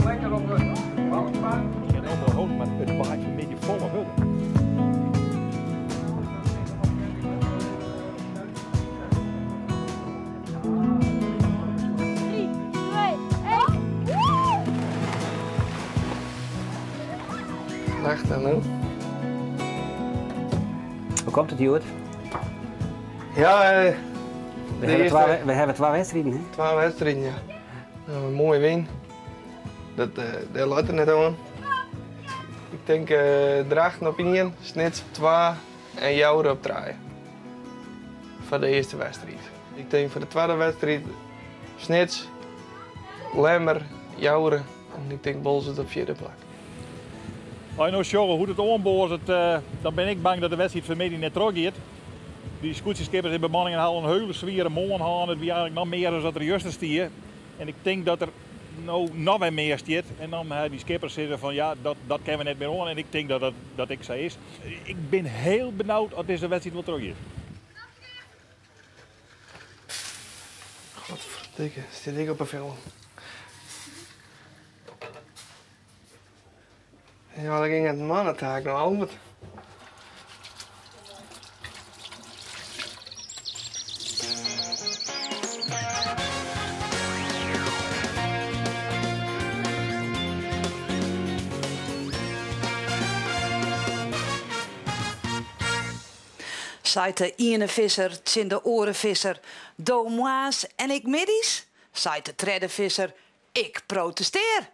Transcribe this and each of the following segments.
Lekker op de Maar it waait fan 'e middei folle hurder. Nacht dan no. Hoe komt it hjoed? Ja, we hawwe twa, we hawwe twa wedstriden, hè? Twa wedstriden, ja. Nou, in moaie wyn. Dat, dêr leit er net oan. Ik tink Drachten op ien, Snits op twa en Joure op trije. Foar de earste wedstriid. Ik tink foar de twadde wedstriid Snits, Lemmer, Joure en ik tink Boalsert op fjirde plak. As je no sjogge hoe't it oanboazet, dan bin ik bang dat de wedstriid fan 'e middei net trochgiet. Dy skûtsjeskippers en bemanningen ha al in hiele swiere moarn hân. It wie eigenlik noch mear as dat der juster stie. En ik tink dat der no noch wer mear stiet. En dan ha dy skippers sizze fan ja, dat, dat kinne we net mear oan. En ik tink dat dat, dat ek sa is. Ik bin hiel benaud oft dizze wedstriid wol trochgiet. Godverdikke, stiet ek op 'e film. Ja, dat gyng it mannetaak no Albert. Seit de iene visser tsjin de oare visser, do moarns en ik middeis? Seit de tredde visser, ik protestear!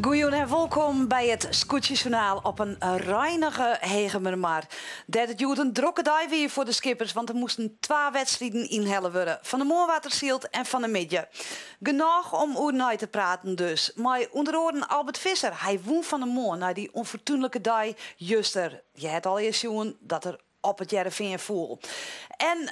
Goejûn en wolkom by it Skûtsjesjoernaal op in reinige Hegemermar. Dêr't it hjoed in drokke dei wie foar de skippers, want der moasten twa wedstriden ynhelle wurde. Fan 'e moarn waard der syld en fan 'e middei. Genôch om oer nei te praten dus. Mei ûnder oaren Albert Visser. Hy wûn fan 'e moarn nei dy ûnfortúnlike dei juster. Je het al earst sjoen dat er op It Hearrenfean foel. En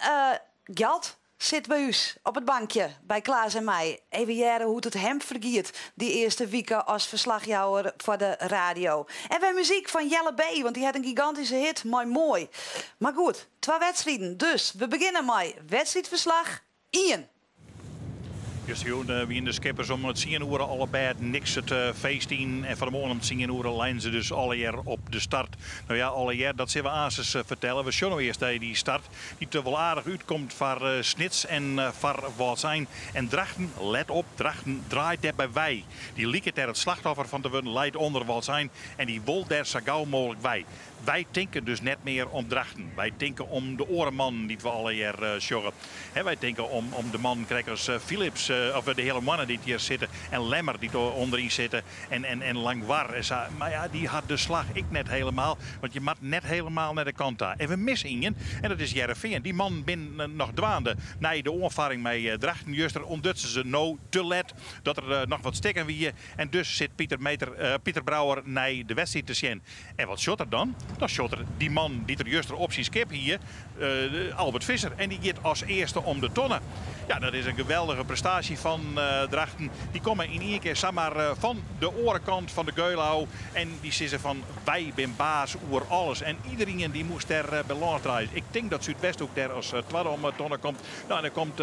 Gjalt sit by ús op it bankje by Klaas en my. Even hearre hoe't it him fergiet dy earste wike as ferslachjouwer foar de radio. En wer muzyk fan Jelle B, want dy hat in gigantyske hit mei Moai. Mar goed, twa wedstriden, dus we begjinne mei wedstriidferslach ien. Justerjûn wiene de skippers om tsien oere al op bêd, niks it feest yn. En fan 'e moarn om tsien oere leinen se dus allegear op de start. No ja, allegear, dat sille we aansens fertelle. We sjogge no earst nei dy start, dy't wol aardich útkomt foar Snits en foar Wâldsein. En Drachten, let op, Drachten draait dêrby wei. Dy liket dêr it slachtoffer fan te wurden, leit ûnder Wâldsein en dy wol dêr sa gau mooglik wei. Wy tinke dus net mear om Drachten. Wy tinke om de oare mannen dy't we allegear sjogge. Wy tinke om de mannen krekt as Philips, of de Heale Moanne dy't hjir sitte en Lemmer dy't ûnderyn sitte en Langwar en sa. Mar ja, dy hat de slach ek net helemaal, want je moatte net helemaal nei de kant ta. En we misse ien en dat is Hearrenfean. Dy mannen binne noch dwaande. Nei de oanfarring mei Drachten juster ûntdutsen se no te let dat der noch wat stikken wie. En dus sit Pieter Brouwer nei de wedstriid te sjen. En wat sjocht er dan? Dan sjocht er dy man dy't er juster op syn skip hie, Albert Visser. En dy giet as earste om de tonne. Ja, dat is in geweldige prestaasje. formaasje fan Drachten. Dy komme yn ien kear samar fan de oare kant fan de geul ôf en dy sizze fan wy bin baas oer alles. En iderien dy moast dêr by lâns draaie. Ik tink dat Súdwesthoek dêr as twadde om 'e tonne komt. No, en dan komt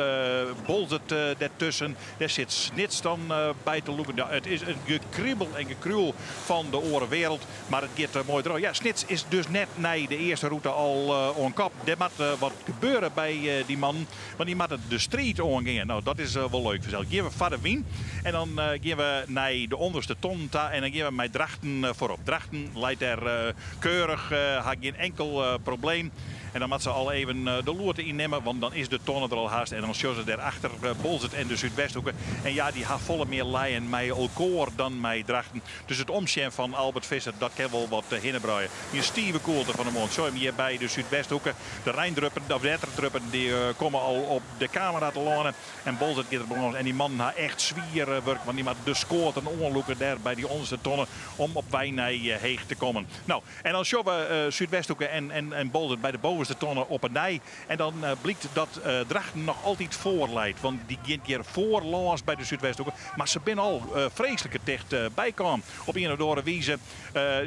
Boalsert dêrtusken. Dêr sit Snits dan by te lûken. Ja, it is in gekriebel en gekruel fan de oare wereld. Mar it giet moai troch. Ja, Snits is dus net nei de earste rûte al oan kop. Der moat wat gebeure by dy mannen. Want dy moatte de striid oangean. No, dat is wol leuk fansels. Gean we foar de wyn en dan gean we nei de ûnderste tonnen ta en dan gean we mei Drachten foarop. Drachten leit dêr keurich, hat gjin enkel probleem. En dan moat se al even de loerte ynnimme, want dan is de tonne der al hast. En dan sjogge se dêr achter Boalsert en de Súdwesthoeke. En ja, dy ha folle mear lijen mei elkoar dan mei Drachten. Dus it omsjen fan Albert Visser, dat kin wol wat hinnebruie. In stive koelte fan 'e moarn. Sjoch him hjir by de Súdwesthoeke. De reindruppen, of wetterdruppen, dy komme al op de kamera te lâne. En Boalsert giet der belâns. En dy mannen ha echt swier wurk, want dy moatte de skoaten oanlûke dêr by dy ûnderste tonne om op wei nei Heech te kommen. No, en dan sjogge we Súdwesthoeke en Boalsert by de bovenste tonne op 'e nij. En dan blykt dat Drachten noch altyd foar leit, want dy giet hjir foar lâns by de Súdwesthoeke. Mar se binne al freeslike ticht bykaam op ien of oare wize.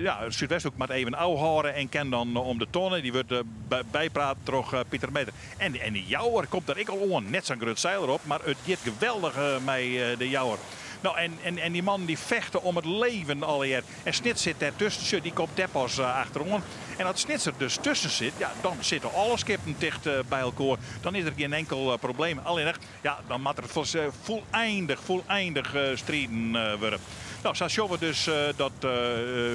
Ja, Súdwesthoek moat even ôfhâlde en kin dan om de tonne. Dy wurdt bypraat troch Pieter Meter. En de Jouwer komt der ek al oan. Net sa'n grut seil derop, mar it giet geweldich mei de Jouwer. No, en dy mannen dy fechte om it leven allegear. En Snits sit dêr tusken. Sjoch, dy komt dêr pas achteroan. En as Snits der dus tusken sit, ja, dan sitte alle skippen ticht by elkoar. Dan is der gjin enkel probleem. Allinnich, ja, dan moat der fûleindich, fûleindich striden wurde. No, sa sjogge we dus dat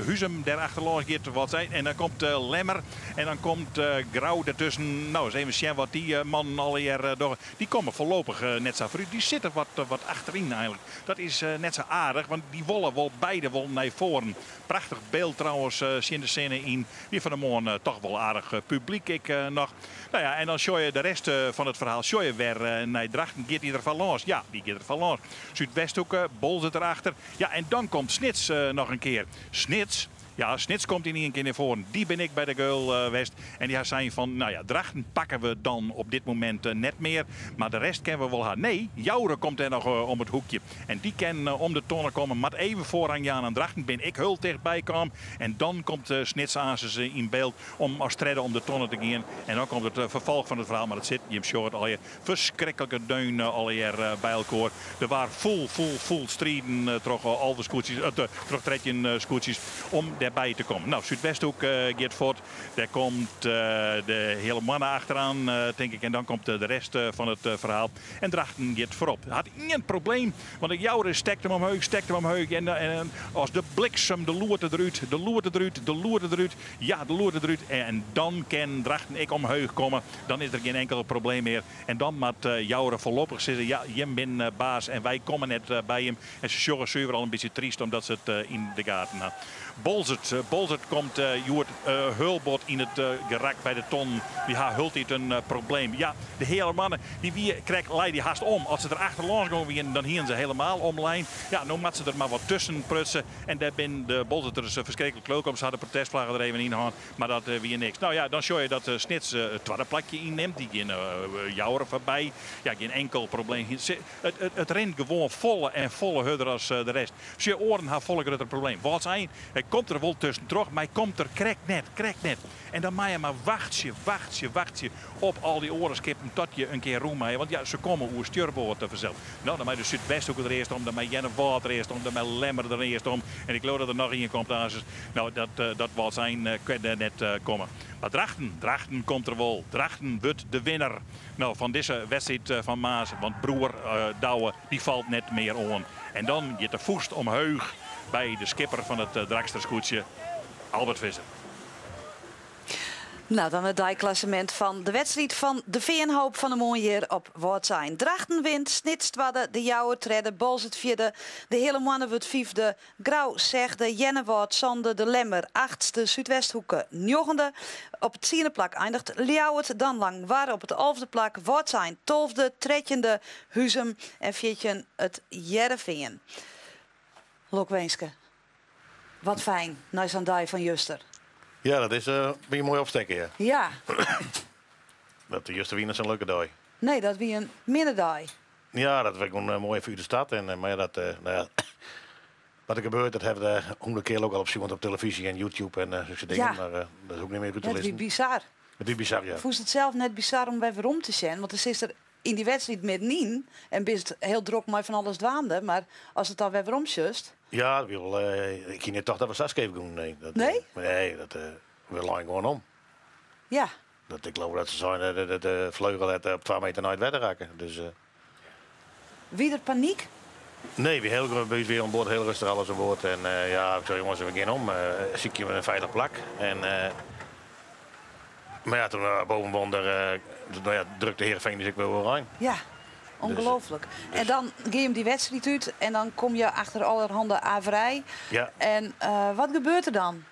Huzum dêr achterlâns giet. Wat sy, en dan komt Lemmer en dan komt Grou dertusken. No, ris even sjen wat dy mannen allegear dogge. Dy komme foarlopich net sa foarút. Dy sitte wat achteryn eigenlik. Dat is net sa aardich, want dy wolle wol beide wol nei foaren. Prachtich byld trouwens tsjin de sinne yn. Wie fan 'e moarn toch wol aardich publyk ek noch. No ja, en dan sjoch je de rest fan it ferhaal sjoch je wer nei Drachten. Giet dy der fan lâns? Ja, dy giet der fan lâns. Súdwesthoeke, Boalsert derachter. Ja, en dan komt Snits noch in kear. Snits? Ja, Snits komt yn ien kear nei foaren. Dy bin ek by de geul west en dy ha sein fan, no ja, Drachten pakke we dan op dit momint net mear, mar de rest kinne we wol ha. Nee, Joure komt dêr noch om it hoekje en dy kin om de tonne komme, moat even foarrang jaan aan Drachten, bin ek hiel tichtby kaam. En dan komt Snits aansens yn byld om as tredde om de tonne te gean. En dan komt it ferfolch fan it ferhaal, mar it sit, jim sjogge it allegear, ferskriklike deun allegear by elkoar. Der waard fûl, fûl, fûl striden troch 11 skûtsjes, troch 13 skûtsjes om dêrby te kommen. No, Súdwesthoek giet fuort. Dêr komt de Heale Moanne achteroan, tink ik. En dan komt de rest fan it ferhaal. En Drachten giet foarop. Hat ien probleem, want de Jouwer stekt him omheech, stekt him omheech. En as de bliksem, de loerte derút, de loerte derút, de loerte derút. Ja, de loerte derút. En dan kin Drachten ek omheech komme. Dan is der gjin enkel probleem mear. En dan moat Joure foarlopich sizze, ja, jim bin baas en wy komme net by jim. En se sjogge suver al in bytsje tryst omdat se it yn de gaten ha. Boalsert, Boalsert komt hjoed hiel bot yn it gerak by de tonnen. Dy ha hieltyd in probleem. Ja, de Heale Moanne, dy wie krekt, lei dy hast om. As se der achterlâns gong wienen, dan hienen se helemaal omlein. Ja, no moat se der mar wat tusken prutse. En dêr bin de Boalserters ferskriklik lilk om. Se ha de protestflagge der even yn hân. Mar dat wie niks. No ja, dan sjoch je dat Snits it twadde plakje ynnimt. Dy gean Joure foarby. Ja, gjin enkel probleem. It rint gewoan folle en folle hurder as de rest. Sjoch, oaren ha folle grutter probleem. Wâldsein komt der wol tuskentroch, mar komt der krekt net, krekt net. En dan mei je mar wachtsje, wachtsje, wachtsje op al dy oare skippen tot je in kear rûn meie. Want ja, se komme oer stjurboard fansels. No, dan mei de Súdwesthoeke der earst om, dan mei Earnewâld der earst om, dan mei Lemmer der earst om. En ik leau dat der noch ien komt aansens. No, dat Wâldsein kin dêr net komme. Mar Drachten, Drachten komt der wol. Drachten wurdt de winner no, fan dizze wedstriid fan Maas. Want broer Douwe, dy falt net mear oan. En dan giet de fûst omheech by de skipper fan it Drachtsterskûtsje, Albert Visser. Nou, dan it deiklassemint fan de wedstriid fan de Feanhoop fan 'e moarn hjir op Wâldsein. Drachten wint, Snits twadde, De Jouwer tredde, Boalsert fjirde, De Heale Moanne wurdt fyfde, Grou sechde, Earnewâld sânde, De Lemmer achtste, Súdwesthoeke njoggende. Op it tsiende plak eindiget Ljouwert, dan Langwar op it alfde plak, Wâldsein tolfde, trettjinde Huzum en 14 it Hearrenfean. Lokwinske. Wat fijn, nei sa'n dei fan juster. Ja, dat is wie in moai opstekker, ja. Ja. Dat juster wie net sa'n leuke dei. Nee, dat wie in minne dei. Ja, dat wie gewoan moai even út de stad. En, mar ja, dat, nou ja, wat der gebeurt, dat hawwe we hûndert kear ek al op sjoen op televyzje en YouTube en sokke dingen. Ja. Mar dat hoech ik net mear út te Dat wie lizzen. bizar. Dat wie bizar, ja. Fûnst it sels net bizar om wer werom te sjen? Want dan sitst der yn dy wedstriid middenyn en bist hiel drok mei fan alles dwaande. Mar ast it dan wer werom sjochst... Ja, dat wie wol, ik hie net tocht dat we sa skeef gûnen. Nee, dat, Nee? Nee, dat, we leinen gewoan om. Ja. Dat, ik leau dat se seinen dat de fleugel net op 2 meter nei it wetter rakke. Dus, Wie der panyk? Nee, wie hiel, by ús wie oan board hiel rêstich alles oan board. En ja, ik sei jonges, we gean om. Sykje we in feilich plak. En, mar ja, toen boven wonder, nou ja, drukte Heerenveen dus ek wer oerein. Ja, ongelooflik. En dan gean je dy wedstriid út en dan kom je achter allerhande averij. Ja. En wat gebeurt der dan?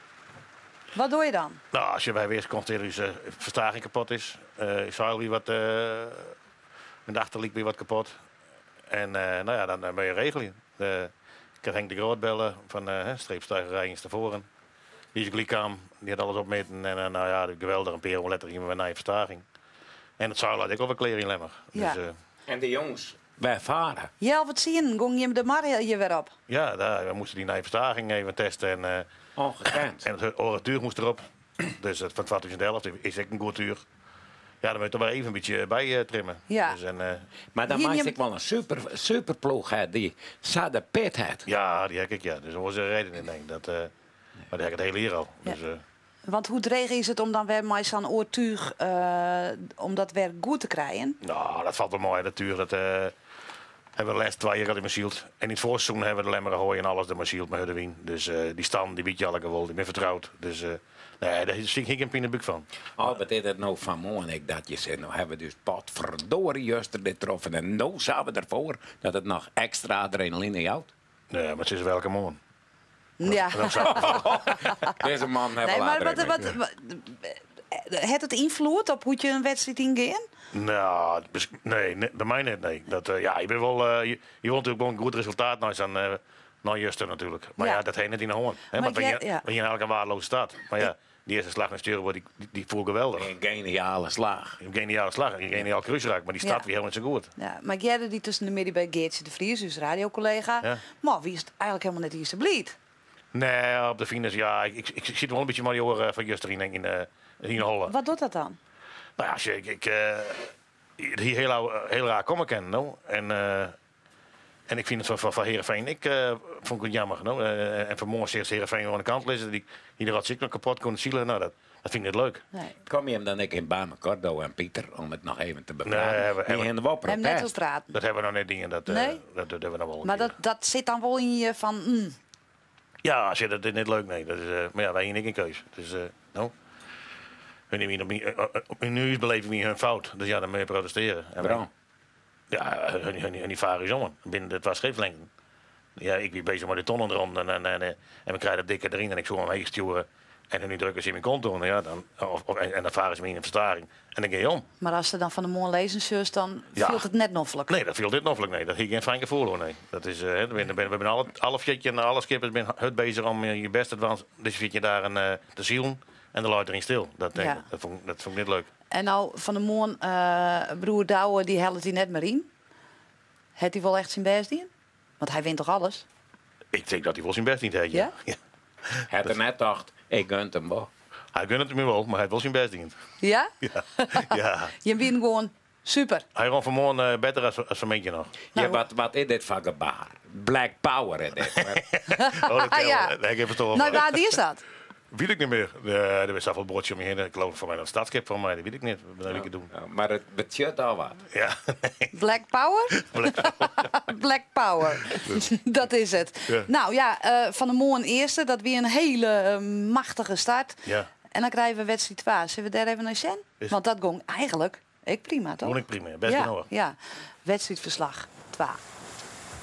Wat doe je dan? Nou, as je wy earst konstatearje dat ús ferstaging kapot is. Seil wie wat, de achterlyk wie wat kapot. En nou ja, dan moat je regelje. Ik ha Henk de Groot belle fan Streepsteigerij yn Stavoren. Dy is gelyk kaam, dy hat alles opmitten. En nou ja, geweldich, in pear oeren letter hiene we wer nije ferstaging. En it seil leit ek al wer klear yn Lemmer. Ja. Dus, En de jonges wer fare. Healwei tsienen gong jim de mar hjir wer op. Ja, daar, we moasten dy nije ferstaging even teste. En, Ongekend. En it oare túch moast derop. Dus dat fan 2011 is ek in goed túch. Ja, dan moat je toch wer even in bytsje by trimmen. Ja. Dus en, Mar dan Hier meist neem- ek wol in super, superploech ha dy't sa de pit hat. Ja, dy ha ik, ja. Dus dêr is in reden yn, denk ik. Dat, mar dy ha ik it hiele jier al. Ja. Dus, Want hoe dreech is it om dan wer mei sa'n oar túch, om dat wer goed te krijen? Nou, dat falt wol mei. Dat túch, dat hawwe we de lêste 2 jier al yn syld. En yn it foarseizoen hawwe we de Lemmer Ahoy en alles der mei syld mei hurde wyn. Dus dy stan, dy wit je allegear wol, dy bin fertroud. Dus nee, dêr sink ik gjin pinebúk fan. Oh, wat is it no fan moarn ek dat je sizze, no hawwe we dus potverdorie juster dit troffen en no sille we derfoar dat it noch ekstra adrenaline jout. Nee, mar it is elke moarn. Ja. Dizze man hat Nee, wol mar wat, adrenaline. wat, wat, hat it ynfloed op hoe't je in wedstriid yngean? Nou, nee, nee, by my net, nee. Dat, ja, je bent wel, je wilt natuerlik wol in goed resultaat nei sa'n, nei juster natuerlik. Mar Ja. ja, dat ha je net yn de hân. Hè, Maar want jij- ja. we hiene eigentlik in waardeloze start. Mar ja, dy earste slach nei stuurboard, dy foel geweldich. In geniale slach. In geniale slach, in geniaal krúsrak, mar dy start Ja. wie hielendal net sa goed. Ja, mar ik hearde dy tusken de middei by Geartsje de Vries, ús radiokollega. Ja. Mar wie it eigentlik hielendal net iens sa bliid? Nee, op de finish, ja. Ik sit wol in bytsje mei dy oaren fan juster yn de holle. Wat docht dat dan? Nou ja, als je, ik, ik, it hie hiel, hiel raar komme kinnen, no. En, en ik fyn it fan Heerenveen, ik fûn it jammer, no. En fan moarn seach Heerenveen oan de kant lizzen, dy de rot noch kapot koene silen. Nou, dat fyn ik net leuk. Nee. Kom je him dan ek yn by mekoar, do en Pieter, om it noch even te bepraten? Nee, we Dy hiene wol Him net protest. oer praten. Dat hawwe we noch net dien. Dat, Nee? dat hawwe we noch wol in Mar kear. dat sit dan wol yn je fan. Ja, als je, dat is net leuk, nee. Dat is, mar ja, wy hiene ek gjin keus. Dus, no. Hun wiene op myn, op myn ús beleving wie hun fout. Dus ja, dan moat je protestearje. En Waarom? Ja, hun dy fare ús oan. Binnen de 2 scheepslengten. Ja, ik wie bezich mei de tonnen erom en we krije dat dikke deryn en ik soe him omheech stjoere. En hun drukke se yn myn kont oan. Ja, dan, of, of, en dan fare se my yn in ferstaging. En dan gean je om. Mar ast der dan fan 'e moarn lizzen sjochst, dan Ja. fielt it net noflik. Nee, dat fielt net noflik. Nee, dat hie gjin fijn gefoel hoor. Nee. Dat is, hè, we binne alle 14, alle skippers binne hurd bezich om je bêst te dwaan. Dizze 14 dagen te silen. En dan leit deryn stil. Dat, nee, Ja. dat fûn ik net leuk. En no fan 'e moarn, broer Douwe, dy hellet dy net mear yn. Hat hy wol echt syn bêst dien? Want hy wint toch alles? Ik tink dat hy wol syn bêst dien hat, ja. Ja? Ja. Hat er net tocht, ik gun it him wol. Hy gunt it my wol, mar hy hat wol syn bêst dien. Ja? Ja. Ja. Jim wienen gewoan super. Hy rûn fan moarn better as fan middei noch. Ja, Nou, wat is dit foar gebaar? Black power is dit. Oh, dat ken Ja. ik wel. Ik heb het al. Nou, wa is dat? Wit ik net mear. Der is safolle buordsjes om my hinne. Ik leau foar my dat stadskip foar my, dat wit ik net. Dat wit ik doen. Ja, mar it betsjut al wat. Ja. Black power? Black Black power. Dat is it. Ja. Nou ja, fan 'e moarn earste, dat wie in hiele machtige start. Ja. En dan krije we wedstriid 2. Sille we dêr even nei sjen? Is Want dat gong eigentlik ek prima, toch? Gong ek prima, bêst Ja, genôch. ja. Wedstriidferslach 2.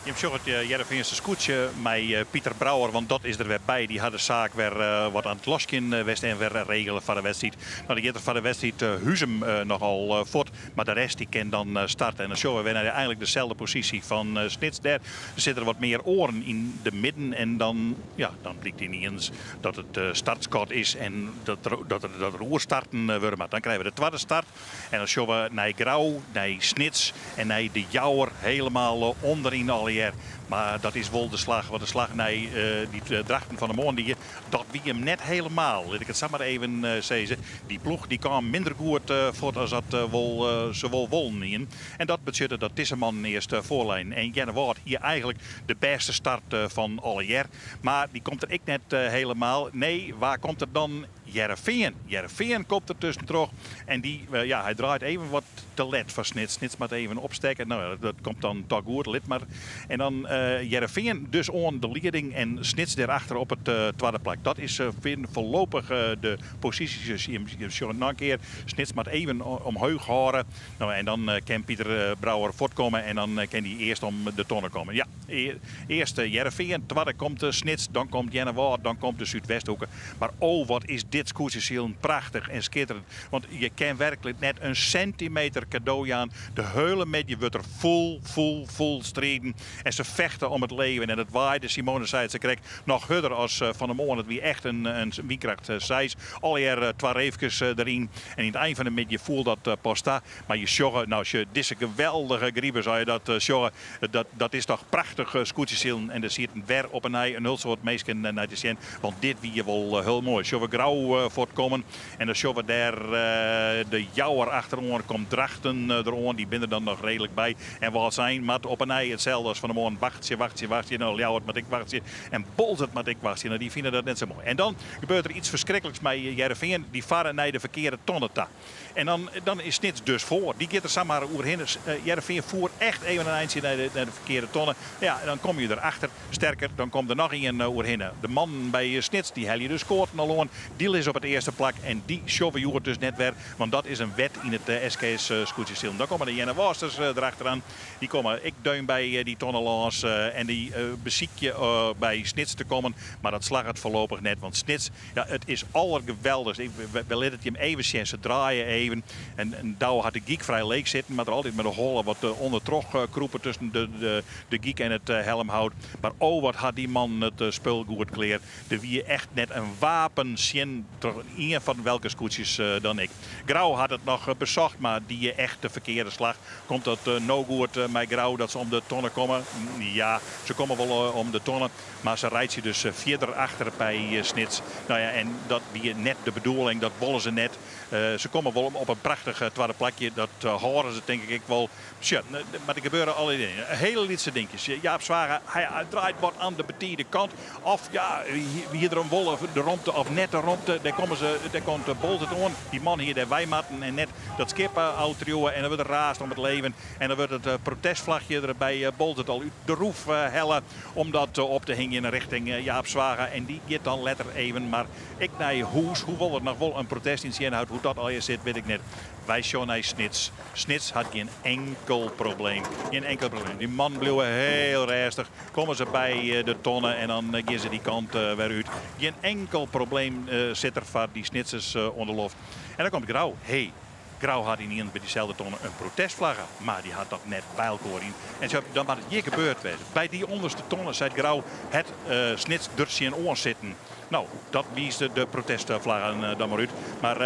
Jim sjogge it Hearrenfeanster skûtsje mei Pieter Brouwer, want dat is der wer by. Dy hat de saak wer wat oan it loskjen west en wer regele foar de wedstriid. No, dan giet er foar de wedstriid Huzum nochal fuort, mar de rest dy kin dan starte. En dan sjogge we wer nei eigenlik deselde posysje fan Snits. Dêr sitte der wat mear oaren yn de midden en dan, ja, dan blykt yniens dat it startskot is en dat der, dat der, dat der oerstarten wurde moat. Dan krije we de twadde start. En dan sjogge we nei Grou, nei Snits en nei De Jouwer helemaal ûnderyn allegear. Mar dat is wol de slach, want de slach nei dy Drachten fan 'e moarn die, dat wie him net helemaal. Lit ik it sa mar even sizze. Dy ploech dy kaam minder goed fuort as dat wol, se wol wollen hienen. En dat betsjutte dat dizze mannen earst foarleinen. En Earnewâld hie eigenlik de bêste start fan allegear. Mar dy komt der ek net helemaal. Nee, wa komt der dan Hearrenfean. Hearrenfean komt der tuskentroch en dy, ja, hy draait even wat te let foar Snits. Snits moat even opstekke. No ja, dat komt dan toch goed, lit mar. En dan Hearrenfean dus oan de lieding en Snits dêrachter op it twadde plak. Dat is foarlopich de posysjes. Jim sjogge it noch in kear. Snits moat even omheech hâlde. No, en dan kin Pieter Brouwer fuortkomme en dan kin dy earst om de tonne komme. Ja, earst Hearrenfean, twadde komt Snits, dan komt Earnewâld, dan komt de Súdwesthoeke. Mar oh, wat is dit skûtsjesilen prachtich en skitterend. Want je kin werklik net in sintimeter kado jaan. De heule middei wurdt der fûl, fûl, fûl striden. En se fechte om it leven. En it waaide, Simone sei it sakrekt, noch hurder as fan 'e moarn. It wie echt in wynkracht seis. Allegear twa reefkes deryn. En yn it ein fan de middei foel dat pas ta. Mar je sjogge, no, sjoch, dizze geweldige gripe, sa je dat sjogge, dat, dat is toch prachtich skûtsjesilen. En der sieten wer op 'e nij in hiel soad minsken nei te sjen. Want dit wie wol hiel moai. Sjogge we Grou fuortkommen en dan sjogge we dêr de Jouwer achteroan. Komt Drachten deroan, dy binne der dan noch reedlik by. En Wâldsein moat op 'e nij itselde as fan 'e moarn wachtsje, wachtsje, wachtsje. No, Ljouwert moat ek wachtsje en Boalsert moat ek wachtsje. No, dy fine dat net sa moai. En dan gebeurt der iets ferskrikliks mei Hearrenfean. Dy farre nei de ferkearde tonne ta. En dan, dan is Snits dus foar. Dy giet der samar oerhinne. Hearrenfean foer echt even in eintsje nei de, nei de ferkearde tonne. Ja, en dan komme je derachter. Sterker, dan komt der noch ien oerhinne. De mannen by Snits dy helje de skoaten al oan. Dy lizze op it earste plak en dy sjogge we hjoed dus net wer. Want dat is in wet yn it SKS skûtsjesilen. Dan komme de Earnewâldsters derachteroan. Dy komme ek deun by dy tonne lâns en dy besykje by Snits te kommen. Mar dat slagget foarlopich net, want Snits Ja, it is allergeweldichst. Ik, we, we litte it jim even sjen. Se draaie even. En, en Douwe hat de gyk frij leech sitten, mar der altyd mei de holle wat uh, ûndertroch uh, krûpe tusken de, de, de gyk en it uh, helmhout. Mar oh, wat hat dy man it spul goed klear. Der wie echt net in wapen tsjin troch ien fan welke skûtsjes dan ek. Grou hat it noch besocht, mar die echt de ferkearde slach. Komt dat no goed mei Grou dat se om de tonne komme? Ja, se komme wol om de tonne. Mar se reitsje dus fierder achter by Snits. No ja, en dat wie net de bedoeling, dat wolle se net. Se komme wol op in prachtich twadde plakje. Dat hâlde se tink ik ek wol. Sjoch, mar der gebeure allegear dingen. Hiele lytse dinkjes. Jaap Zwaga, hy draait wat oan de betide kant. Of ja, wie der wol de romte of net de romte. Dêr komme se, dêr komt Boalsert oan. Dy man hie dêr wei moatten en net dat skip ôftriuwe. En dan wurdt der raasd om it leven. En dan wurdt it protestflachje der by Boalsert al út de roef helle. Om dat op te hingjen richting Jaap Zwaga. En dy giet dan letter even mar ek nei hûs. Hoewol er noch wol in protest yn tsjin hat. Hoe't dat allegear sit, wit ik net. Wy sjogge nei Snits. Snits hat gjin enkel probleem. Gjin enkel probleem. Dy mannen bliuwe hiel rêstich. Komme se by de tonne en dan gean se dy kant wer út. Gjin enkel probleem sit der foar dy Snitsers oan de loft. En dan komt Grou. Hé, Grou hat ynienen by dyselde tonne in protestflagge, mar dy hat dat net by elkoar yn. En zo, dan moat it hjir gebeurd wêze. By dy ûnderste tonne seit Grou het Snits der tsjinoan sitten. No, dat wiist de protestflaggen dan mar út. Mar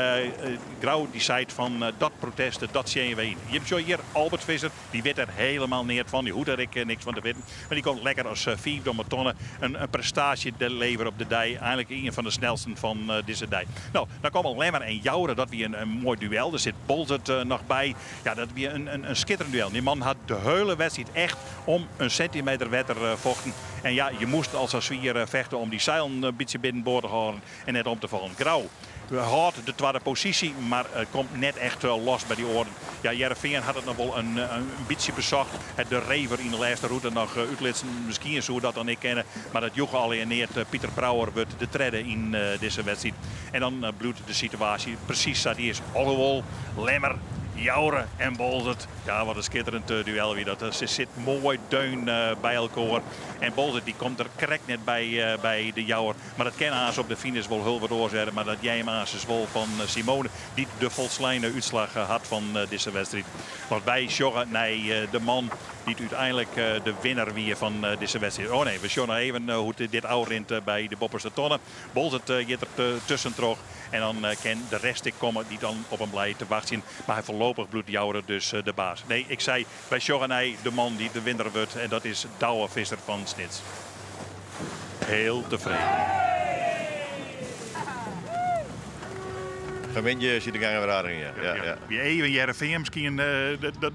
Grou dy seit fan dat protest, dat tsjinje wy yn. Jim sjogge hjir Albert Visser, dy wit der helemaal neat fan, dy hoecht der ek niks fan te witten. Mar dy komt lekker as fiifde om 'e tonne. In prestaasje te leverje op de dei. Eigenlik ien fan de snelsten fan dizze dei. No, dan komme Lemmer en Joure. Dat wie in moai duel. Der sit Boalsert noch by. Ja, dat wie in skitterend duel. Dy man hat de hiele wedstriid echt om in sintimeter wetter fochten. En ja, je moast al sa swier fechte om dy seilen in bytsje binnenboard te hâlden en net om te fallen. Grou hâldt de twadde posysje, mar komt net echt los by dy oaren. Ja, Hearrenfean hat it noch wol in bytsje besocht. Het de Rever yn de lêste rûte noch útlitsen. Miskien soe dat dan ek kinne, mar dat joech allegear neat. Pieter Brouwer wurdt de tredde yn dizze wedstriid. En dan bliuwt de situaasje presys sa't dy is. Alhoewol, Lemmer. Joure en Boalsert. Ja, wat in skitterend duel wie dat. Se sit moai deun by elkoar. En Boalsert die komt der krekt net by by de Jouwer. Mar dat kin aanst op de finish wol hiel wat oars wurde. Mar dat jei him aanst wol fan Simone, dy't de folsleine útslach hat fan dizze wedstriid. Want wy sjogge nei de man dy't úteinlik de winner wie fan dizze wedstriid. Oh nee, we sjogge noch even hoe't dit ôfrint by de boppeste tonne. Boalsert giet der tuskentroch en dan kin de rest ek komme dy't dan op him leit te wachtsjen. Mar foarlopich bliuwt Joure dus de baas. Nee, ik sei, wy sjogge nei de man dy't de winner wurdt en dat is Douwe Visser fan Snits. Heel tefreden. Fan 'e middei siet de gangen wer aardich yn, ja. Ja, ja. Wie even Hearrenfean miskien,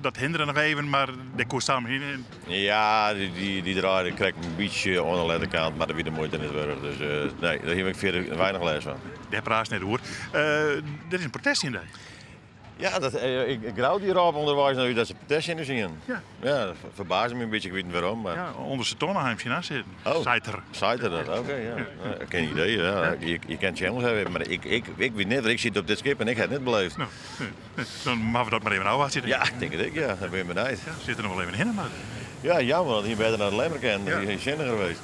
dat hindere noch even, mar dêr koe Sam hinne. Ja, dy draaide krekt in bytsje oan de lette kant, mar dat wie de muoite net wurdich. Dus nee, dêr hie ik fierder weinich lêst fan. Dêr praatst net oer. Der is in protest tsjin dy. Ja, dat, ik Grou dy rôp ûnderweis nei út dat se protest tsjin ús hienen. Ja. Ja, dat ferbaasde my in bytsje, ik wit net wêrom. Mar... Ja, ûnder de tonne ha him tsjin sitten. Oh. Seit er. Seit er dat? Oké, ja. Ja, geen idee. Ja. Je kent channels hebben, maar ik weet net, ik zit op dit schip en ik heb het net beleefd. No, dan moatte we dat mar even ôfwachtsje. Ja, ik tink it ek, ja. Dan bin ik benijd. Ja, sit der noch wol even hinne, mar. Ja, jammer, want hie better nei de Lemmer kinnen. Dat wie sinniger west.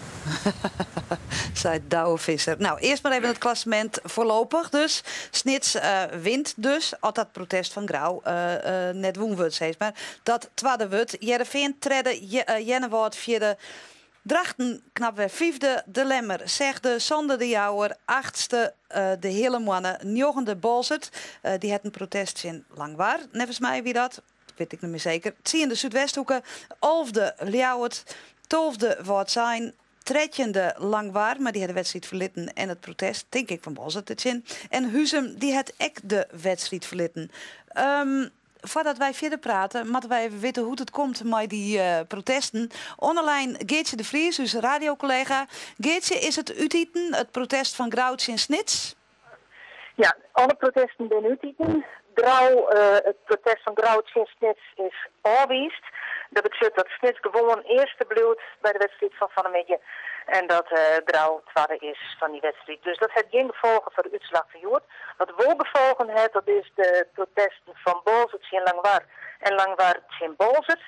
Seit Douwe Visser. No, earst mar even it klassemint foarlopich dus. Snits wint dus, as dat protest fan Grou net wûn wurdt, sis mar. Dat twadde wurdt. Hearrenfean tredde, Earnewâld fjirde, Drachten knap wer fyfde, De Lemmer sechde, sânde De Jouwer, achtste De Heale Moanne, njoggende Boalsert. Dy hat in protest tsjin Langwar, neffens my wie dat. Wit ik net mear seker. Tsiende Súdwesthoeke, alfde Ljouwert, tolfde Wâldsein, trettjinde Langwar, mar dy hat de wedstriid ferlitten en it protest, tink ik, fan Boalsert dertsjin. En Huzum, dy hat ek de wedstriid ferlitten. Foardat wy fierder prate, moatte wy even witte hoe't it komt mei dy protesten. Oan de lijn Geartsje de Vries, ús radiokollega. Geartsje, is it útiten, it protest fan Grou tsjin Snits? Ja, alle protesten binne útiten. Grou, it protest fan Grou tsjin Snits is ôfwiisd. Dat betsjut dat Snits gewoan earste bliuwt by de wedstriid fan fan 'e middei en dat Grou twadde is fan dy wedstriid. Dus dat hat gjin gefolgen foar de útslach fan hjoed. Wat wol gefolgen hat, dat is de protesten fan Boalsert tsjin Langwar en Langwar tsjin Boalsert.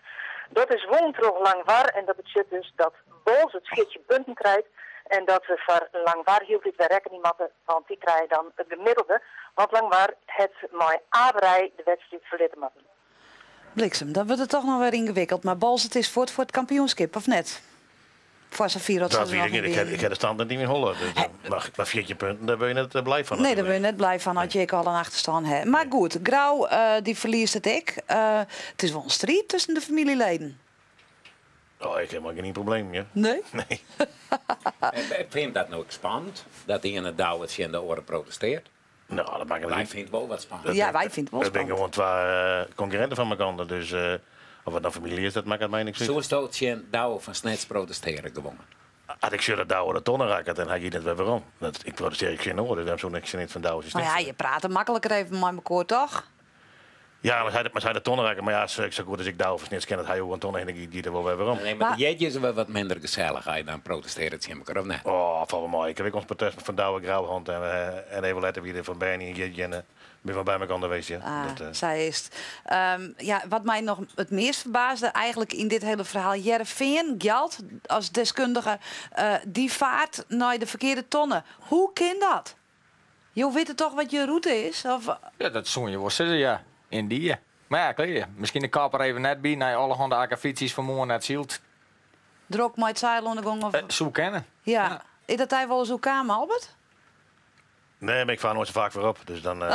Dat is wûn troch Langwar en dat betsjut dus dat Boalsert 14 punten krijt en dat we foar Langwar hieltyd wer rekkenje moatte, want dy krije dan it gemiddelde, want Langwar hat mei averij de wedstriid ferlitte moatten. Bliksem, dan wurdt it toch noch wer yngewikkeld, mar Boalsert is fuort foar it kampioenskip, of net? Foar safier dat Dat se weet noch ik niet. in Ik heb de stand net yn myn holle. Dus, mar 14 punten, dêr wurde je net blij fan. Nee, dêr wurde je net blij fan as je ek al in achterstân ha. Mar goed, Grou dy ferliest it ek. It is wol in striid tusken de famyljeleden. Oh, ik ha mar gjin probleem, ja. Nee? Nee. Ik fyn dat no ek spannend, dat de iene Douwe tsjin de oare protestearret. No, dat makket Wy net. fine it wol wat spannend. Ja, wy fine it wol Dat binne spannend. gewoan twa konkurrinten fan mekoar, dus of it no famylje is, dat makket my niks út. Soesto tsjin Douwe fan Snits protestearje gewoan? As ik sjoch dat Douwe de tonne rakket, dan ha ik net wer werom. Dat, ik protestearje tsjin oar, dus dêrom soe ik tsjin it fan Douwe tsjin No Snits. ja, je prate makliker even mei mekoar, toch? Ja, mar sy de tonne rakke, mar ja, sa goed as ik Douwe fan Snits ken, dat hy oer in tonne hinne giet, giet er wol wer werom. Nee, mar de jierdei is wer wat minder gesellich as je dan protestearje tsjin mekoar, of net? Oh, falt wol mei. Ik ha ek ons protest fan Douwe Grou hân en even letter wie der fan Bernie in jierdei en bin wol by mekoar west, ja. Ah, Dat, sa is it. Ja, wat my noch it meast ferbaasde eigentlik yn dit hiele ferhaal, Hearrenfean, Gjalt as deskundige, dy fart nei de ferkearde tonne. Hoe kin dat? Jo witte toch wat je rûte is? Of? Ja, dat soene je wol sizze, ja. Yndie. Mar ja, klear. Miskien de kop der even net by, nei allerhande akkefietsjes fan moarn net syld. Drok mei it seil oan de gong? Of? Soe kinne. Ja. Ja. Is dat dy wolris oerkaam, Albert? Nee, mar ik faar noait sa faak foarop, dus dan. Do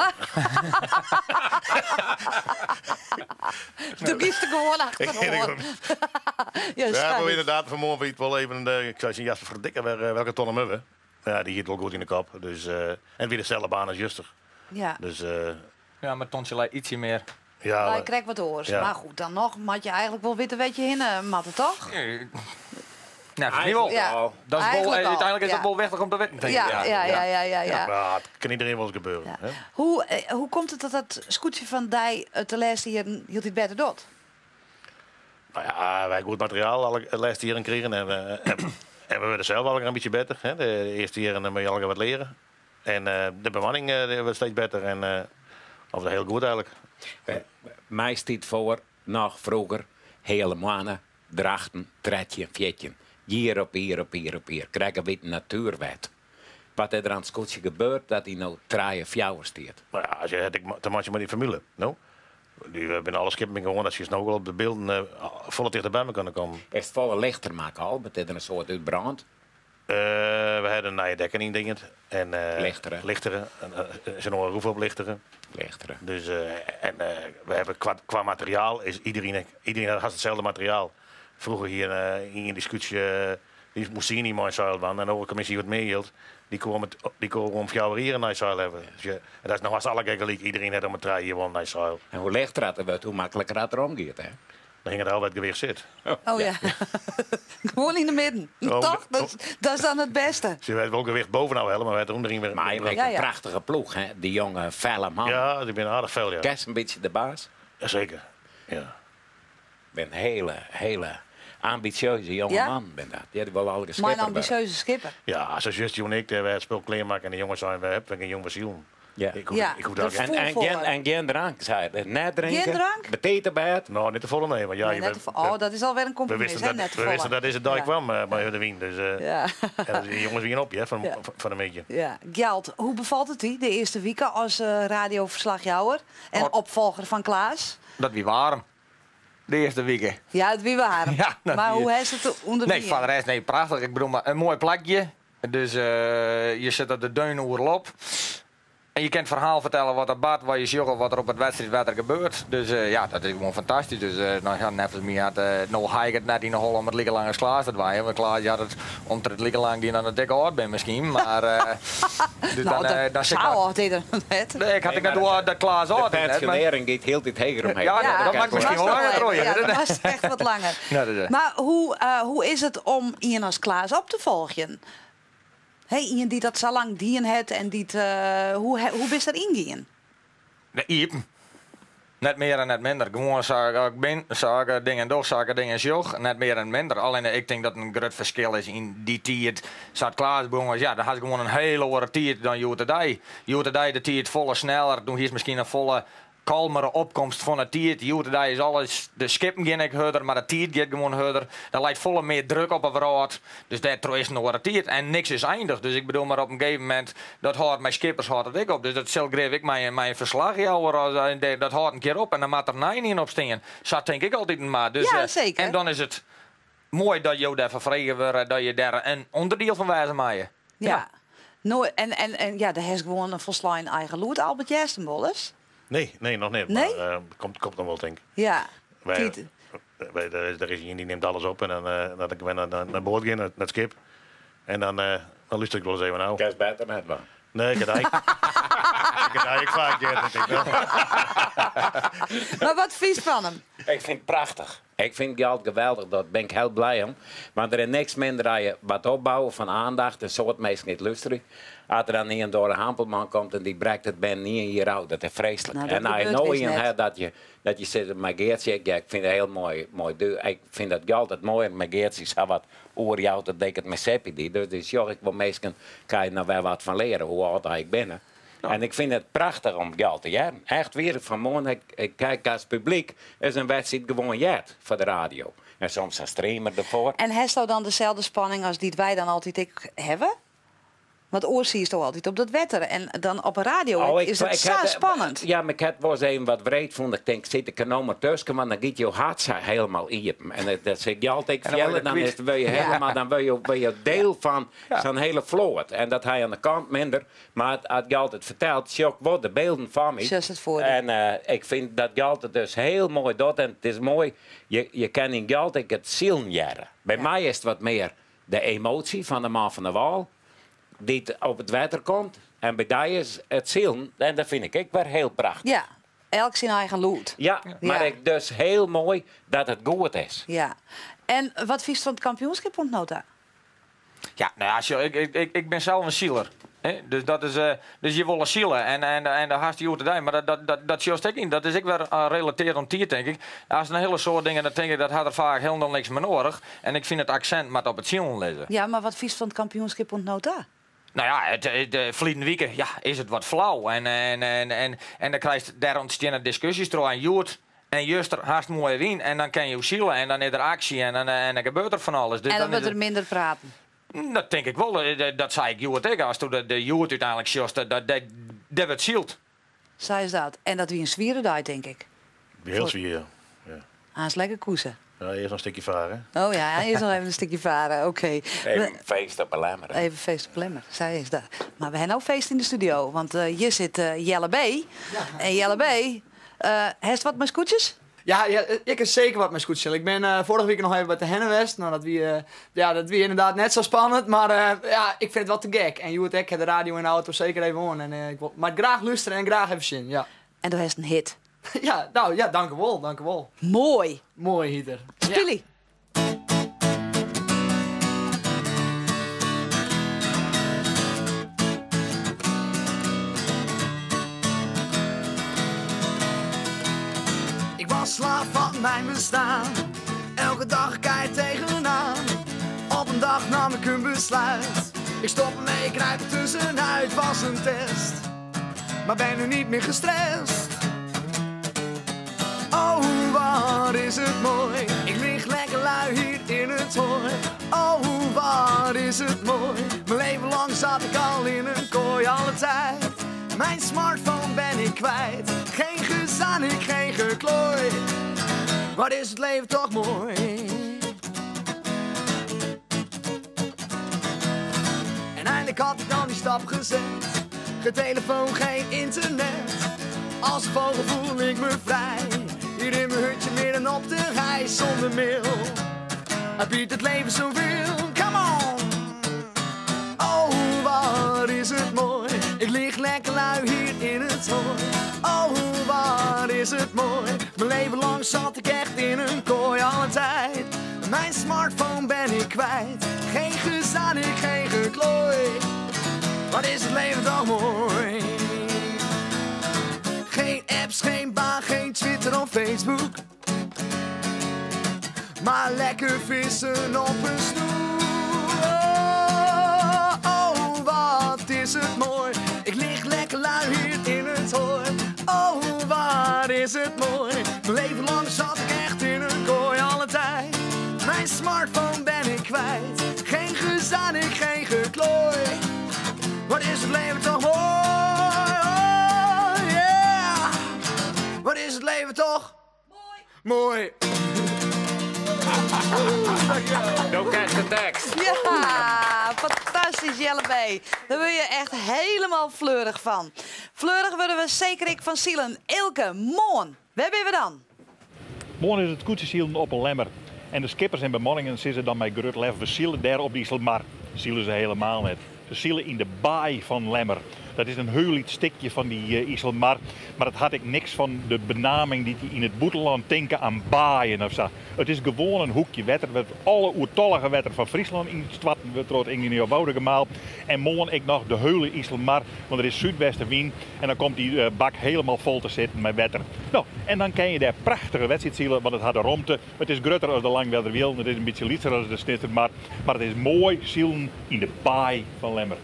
giest der gewoan achteroan. Ja, Ja, mar sa is. ynderdaad, fan moarn wie it wol even, ik sei tsjin Jasper, ferdikke, welke tonne moatte we? Ja, dy hie it wol goed yn de kop. Dus, en it wie deselde baan as juster. Ja. Dus, Ja, mar tontsje lei ytsje mear. Ja, Lei maar krekt wat oars. Ja. Mar goed, dan noch moat je eigentlik wol witte wêr't je hinne moatte, toch? Nou, dat wol. Ja. Dat is wol, Eigentlik al, úteinlik is dat ja. wol wichtich om te witten, tink ik. Ja, ja, ja, ja, ja, ja. Ja, it kin iderien wolris gebeuren, Ja. hè? Hoe komt it dat dat skûtsje fan dy it de lêste jierren hieltyd better docht? No ja, wy goed materiaal alle de lêste jierren krigen en we wurde sels allegear in bytsje better. Hè. De earste jierren moatte je allegear wat leare. En de bemanning die wurdt steeds better en of hiel goed eigentlik. My stiet foar, noch froeger, heale moanne, Drachten, 13, 14. Jier op jier op jier op jier. Krekt in witte natuerwet. Wat is der oan it skûtsje gebeurd dat hy no trije, fjouwer stiet? No ja, as je het ek te meitsjen mei dy formule, no? Dy binne alle skippen binne gewoan, dat sjogge no wol op de bylden, folle tichter by mekoar kommen. Is it folle lichter makke al, want is der in soad útbrând? We hawwe in nije dekken yndiend. En, Lichtere. Lichtere. En se oare roef op lichtere. Lichtere. Dus, en we hawwe kwa, kwa materiaal is iedereen, iedereen hat itselde materiaal. Froeger hie ien dy skûtsje, dy moast syn mei in seil dwaan en de oare kommisje wat mear jild, dy koe om it, dy koe om 4 jier in nij seil hawwe. Dus je, en dat is no hast allegear gelyk, iedereen hat om 'e 3 jier wol in nij seil. En hoe lichter dat er wurdt, hoe makliker dat er omgiet, hè? Dan hinget al wêr't it gewicht sit. Oh ja. Gewoan yn de midden. Oh, Toch? Dat, dat is dan it bêste. Se wurdt wol gewicht bovenôf helle, mar wêr't ûnderyn wer. Mar hy makket Ja, in ja. prachtige ploech, hè? Dy jonge, felle man. Ja, dy binne aardich fel, ja. Kenst in bytsje de baas? Jaseker, ja. Ben in hele, hele ambisjeuze jonge Ja? man bin dat. Ja, dy wol allegear Mei in skipper wurde. ambisjeuze skipper. Ja, sa juster jûn ek, dêr wer it spul klearmakke en de jonges seinen, we hawwe gjin jûn foar silen. Ja. Ik hoef, Ja, ik hoef dat daar En, en, Voel gjin, voor. en gjin drank, zei hij. Net drinken. Gjin drank? Betiid op bêd. No, net te folle nee, want ja, Nee, je net we- te fo- oh, dat is alwer in we kompromis, wisten hè? dat, Net te we wisten folle. dat dizze dei Ja. kwam mei hurde wyn. Dus, Ja. en die jonges wienen op, ja, Ja. fan 'e middei. Ja. Gjalt, hoe befalt it dy de earste wike as radioferslachjouwer en Oh. opfolger fan Klaas? Dat wie waarm. De earste wike. Ja, it wie waarm. Ja, dat mar wie- hoe hast it ûnder Nee, foar de rest, nee, prachtich. Ik bedoel, mar in moai plakje. Dus je sitte de deun oeral op. En je kunt het ferhaal fertelle wat der bart, wat je sjogge, wat der op it wedstriidwetter gebeurt. Dus ja, dat is gewoan fantastysk. Dus no ja, neffens my hat, no ha ik it net yn 'e holle om it like lang as Klaas te dwaan. Want Klaas hat it om't er it like lang dien dan dat ik âld bin miskien. Mar dus No, dan, dat dan sit sa ik âld is er net. Nee, ik had ik net door dat Klaas De âld is net, mar- pensionering giet hieltyd heger omheech. Ja, Ja, dat maakt miskien wol langer troch, Ja, ja. dat was echt wat langer. Ja, dat is- Mar hoe is it om ien as Klaas op te folgjen? Hè, ien dy't dat sa lang dien hat en dy't, hoe, hoe bist dêr yngien? De iepen. Net mear en net minder. Gewoan sa ik bin, sa ik dingen doch, sa ik dingen sjoch. Net mear en minder. Allinne ik tink dat in grut ferskil is yn dy tiid. Sa't Klaas begûn is, ja, dan hast gewoan in hiele oare tiid dan hjoed-de-dei. Hjoed-de-dei de tiid folle sneller. Doe hiest miskien in folle kalmere opkomst fan 'e tiid. Hjoed-de-dei is alles, de skippen gean ek hurder, mar de tiid giet gewoan hurder. Der leit folle mear druk op 'e wrâld, dus dêrtroch is it in oare tiid. En niks is eindich, dus ik bedoel mar op in gegeven momint, dat hâldt mei skippers hâldt it ek op. Dus dat sil grif ek mei in ferslachjouwer, as, dat hâldt in kear op en dan moat der nij ien op stean. Sa tink ik altiten mar. Dus, Ja, seker. En dan is it moai dat jo dêrfoar frege wurde, dat je dêr in ûnderdiel fan wêze meie. Ja. No, en ja, dêr hast gewoan in folslein eigen lûd. Albert hearst him wolris? Nee, nee, noch net. Nee? Mar komt noch wol, tink ik. Ja. Wy, Tiid. wy, der is ien dy nimt alles op en dan, dat ik wer nei board gean, nei it skip. En dan, dan lúster ik wolris even ôf. Kinst better net dwaan. Nee, ik ha ik ha ek faak heard, ik wel. Mar wat fynst fan him? Ik fyn it prachtich. Ik fyn Gjalt geweldich, dêr bin ik hiel blij om. Want der is niks minder as je wat opbouwe fan oandacht, in soad minsken dy't lústerje. As der dan ien door de Hampelman komt en dy brekt it binnen ien jier ôf, dat is freeslik. No, dat En as je gebeurt no wis ien net. hat dat je sizze mei Geartsje, ik, ja, ik fyn it hiel moai, moai du. Ik fyn dat Gjalt it moaier mei Geartsje sa wat oerjout dat ik it mei Seppie die. Dus dan sjoch ik wol minsken, kan je nou wer wat fan leare, hoe âld ik bin. En ik fyn it prachtich om Gjalt te hearren. Echt wier, fan moarn, ik kyk as publyk, is in wedstriid gewoan heard foar de radio. En soms in streamer derfoar. En hasto dan deselde spanning as dy't wy dan altyd ek hawwe? Want oars sietsto altyd op dat wetter. En dan op 'e radio Oh, is it ik sa had, spannend. Ja, mar ik ha wolris even wat wreed fûn. Ik tink, sit ik der no mar tusken, want dan giet jo hert sa hielendal iepen. En dat sil ik altyd En dan wurd je fertelle, dan kwyt. is het, wurd je hielendal, dan wurd je deel fan sa'n hiele float. En dat hy oan de kant minder. Mar as Gjalt it fertelt, sjoch ik wol de bylden foar my. Sjochst it foar dy. En ik fyn dat Gjalt it dus hiel moai docht. En it is moai, je kin yn Gjalt ek it silen hearre. By my is it wat mear de emoasje fan de man fan de wâl dy't op it wetter komt. En by dy is it silen, en dat fyn ik ek wer hiel prachtich. Ja, elk syn eigen lûd. Ja, mar ek dus hiel moai dat it goed is. Ja. En wat fynst fan it kampioenskip oant no ta? Ja, no ja, sjoch, ik bin sels in siler. Hè? Dus dat is, dus je wolle sile en dêr hast hjoed-de-dei, mar dat sjochst ek yn. Dat is ek wer relatearre oan tiid, tink ik. As in hiele soad dingen, dan tink ik, dat hat der faak hielendal niks mear nedich. En ik fyn it aksint moat op it silen lizze. Ja, mar wat fynst fan it kampioenskip oant no ta? Nou ja, it, de ferliden wike ja, is it wat flau. En, en, en, en, en dan krijst dêr ûntsteane diskusjes troch. En hjoed en juster hast moaie wyn en dan kin jo sile en dan is der aksje en dan, en dan gebeurt der fan alles. Dus en dan wurdt der minder praten. Dat tink ik wol. Dat sei ik hjoed ek. Asto de, de hjoed úteinlik sjochst, dat, dat, dêr wurdt syld. Sa is dat. En dat wie in swiere dei, tink ik. Hiel swier, ja. ja. Aanst lekker koesen. Ja, earst noch in stikje faren. Oh ja, earst noch even in stikje faren. Oké. Even feest op 'e Lemmer. Even feest op 'e Lemmer, sa is dat. Mar we ha no feest yn de studio, want uh, hjir sit uh, Jelle B. Ja. En Jelle B, uh, hast wat mei skûtsjes? Ja, ja, ik ha seker wat mei skûtsjes. Ik bin uh, foarige wike noch even by Terherne west. No, dat wie, uh, ja, dat wie ynderdaad net sa spannend, mar uh, ja, ik fyn it wol te gek. En hjoed ek, de radio yn de auto seker even oan. En ik wol mar graach lústerje en graach even sjen, ja. En do hast in hit. Ja, no, ja, dankewol, dankewol. Moai. Moai hjit er. Spylje. Ik was slaaf van mijn bestaan. Elke dag kijk tegenaan. Op een dag nam ik een besluit. Ik stop ermee, ik kruip er tussenuit. Was een test, maar ben nu niet meer gestrest. Oh, wat is het mooi. Ik lig lekker lui hier in het hooi. Oh, wat is het mooi. Mijn leven lang zat ik al in een kooi, alle tijd. Mijn smartphone ben ik kwijt. Geen gezanik, geen geklooi. Wat is het leven toch mooi. En eindelijk had ik dan die stap gezet. Geen telefoon, geen internet. Als vogel voel ik me vrij. Hier in mijn hutje midden op de rij zonder mail. Het biedt het leven zoveel. Come on! Oh, wat is het mooi. Ik lig lekker lui hier in het hooi. Oh, wat is het mooi. Mijn leven lang zat ik echt in een kooi alle tijd. Mijn smartphone ben ik kwijt. Geen gezanik, geen geklooi. Wat is het leven toch mooi. Geen apps, geen baan, geen Twitter of Facebook. Maar lekker vissen op een snoer. Oh, oh, wat is het mooi. Ik lig lekker lui hier in het hooi. Oh, wat is het mooi. Mijn leven lang zat ik echt in een kooi alle tijd. Mijn smartphone ben ik kwijt. Geen gezanik, geen geklooi. Wat is het leven toch mooi. Oh, yeah. Wat is het leven toch? Mooi. Do kenst de tekst. Ja, fantastysk Jelle B. Dêr wurd je echt hielendal fleurich fan. Fleurich wurde we seker ek fan silen. Eelke, moarn. Wêr binne we dan? Moarn is it skûtsjesilen op 'e Lemmer. En de skippers en bemanningen sizze dan mei grut lef, we sile dêr op de Iselmar. Sile se hielendal net. Se sile yn de baai fan Lemmer. Dat is in hiel lyts stikje fan dy eh, Iselmar. Mar it hat ek niks fan de benaming dy't je yn it bûtenlân tinke oan baaien of sa. It is gewoan in hoekje wetter wêr't alle oertallige wetter fan Fryslân yn stoarten wurdt troch it Ingenieur-Woudagemaal. En moarn ek noch de hiele Iselmar, want der is súdwestewyn en dan komt dy eh, bak hielendal fol te sitten mei wetter. No, en dan kin je dêr prachtige wedstriid sile, want it hat de romte. It is grutter as de Langwerderwielen, it is in bytsje lytser as de Snitsermar, mar it is moai silen yn de baai fan Lemmer.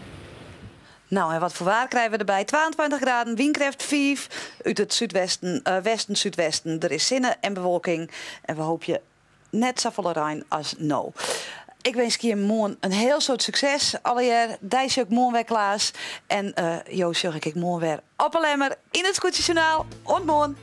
No, en wat foar waar krije we derby? 22 graden, wynkrêft 5 út it súdwesten, uh, westen, súdwesten. Der is sinne en bewolking en we hoopje net safolle rein as no. Ik winskje jim moarn in hiel soad sukses allegear. Dy sjoch ik moarn wer Klaas. En uh, jo sjoch ik ek moarn wer op 'e Lemmer yn it Skûtsjesjoernaal. Oant moarn.